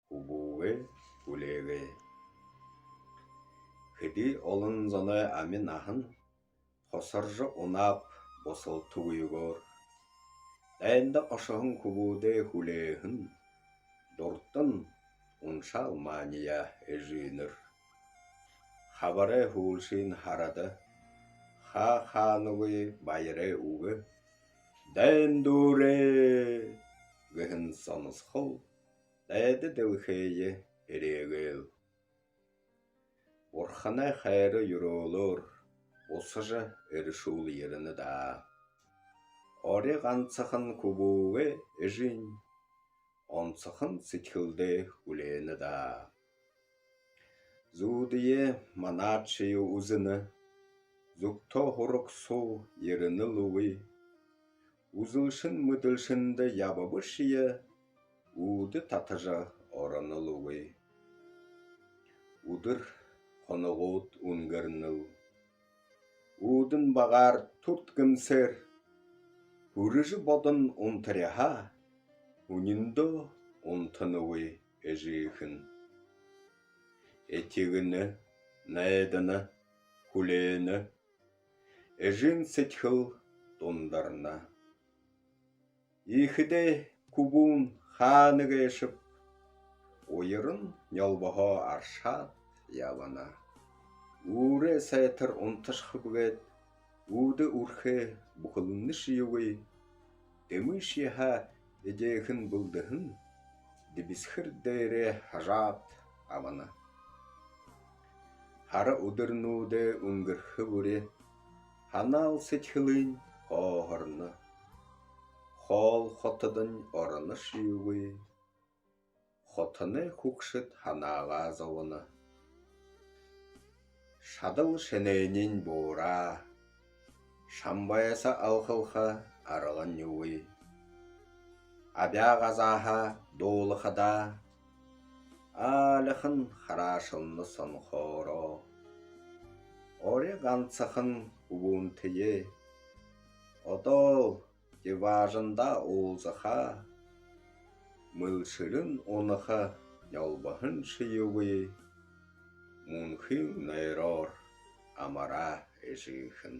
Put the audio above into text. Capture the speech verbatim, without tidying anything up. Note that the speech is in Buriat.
хүбүүгээ хүлеэгээ. Хэды олон зоной ами наһан хосоржо унааб бусалтагүйгөөр. Дайнда ошоһон хүбүүдээ хүлеэһэн дурдан уншаал маани эжынэр. Хабарай һүүлшын һарада хаа хаанагүй баярай үгэ, дайн дүүрээ гэһэн соносхол дайда дэлхэйе эрьеэгээл. Бурханай хайра юрөөлөөр бусажа эрэшүүл ерэнэ даа. Ори гансахан хүбүүгээ эжынь онсохон сэдьхэлдээ хүлеэнэ даа. Зүүдые манаадшье үзэнэ, зүгтөө һураг суу ерэнэл үгы. Үзэлшэн мэдэлшэндэ ябабашье, үүдэ татажа оронол үгы. Үдэр хоногууд үнгэрнэл. Үүдэн багаар түрд гэмсээр хүрэжэ бодон унтаряаһаа, үнэндөө унтанагүй эжыхэн. Этигэнэ, найдана, хүлеэнэ, эжын сэдьхэл дундарна. Иихэдээ хүбүүн хаана гээшэб, уяран нёлбоһоо аршаад ябана. Үүрэй сайтар унташахаб гээд, үүдэ үрхөө бүхэлнэшьегүй, дэмышье һаа эдеэхэн бэлдэһэн дэбисхэр дээрээ һажаад абана. Һара үдэрнүүдэй үнгэрхэ бүри һанаал сэдьхэлынь хооһорно. Хоол хотодонь ороношьегүй, хотоной хүгшэд һанаагаа зобоно. Шадал шэнээниинь буураа, шамбайса алхалха аргань үгы. Абяа газааһаа дуулахадаа, аалихан хараашална сонхоороо. Ори гансахан хүбүүнтэеэ одоол диваажандаа уулзаха, мэлшэрэн унаха нёлбоһоншьегүй, мүнхын нойроор амараа эжыхэн.